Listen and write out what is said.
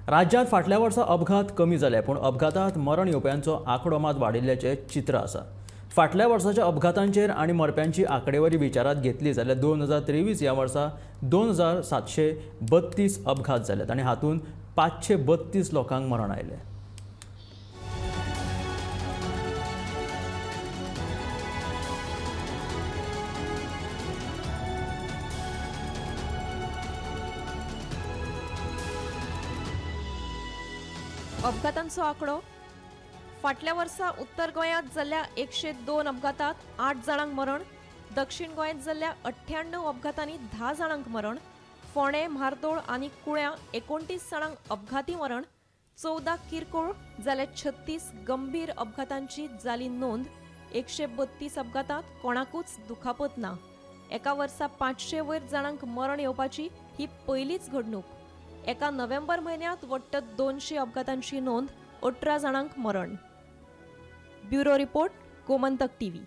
राज्यांत फाटल्या वर्सा अपघात कमी जाले, पूण अपघातांत मरण येवप्यांचो आंकडो मात वाडिल्ल्याचें चित्र आसा। फाटल्या वर्साच्या अपघातांचेर आनी मरप्यांची आंकडेवारी विचारांत घेतली जाल्यार 2023 ह्या वर्सा 2732 अपघात जाल्यात आनी हातूंत 532 लोकांक मरण आयलें। अपघातांचो आंकडो फाटल्या वर्सा उत्तर गोंयांत जाल्ल्या 102 अपघातात 8 जाणांक मरण, दक्षिण गोंयांत जाल्ल्या 98 अपघातांनी 10 जाणांक मरण, फोंडें, म्हार्दोळ आनी कुळ्यां 29 जाणांक अपघाती मरण, 14 किरकोळ जाल्यार 36 गंभीर अपघातांची जाली नोंद। 132 अपघातांत कोणाकूच दुखापत ना। एका वर्सा 500 वयर जाणांक मरण येवपाची ही पयलीच घडणूक। एका नोव्हेंबर म्हयन्यांत वट्ट 200 अपघातांची नोंद, 18 जाणांक मरण। Bureau report, Gomantak TV.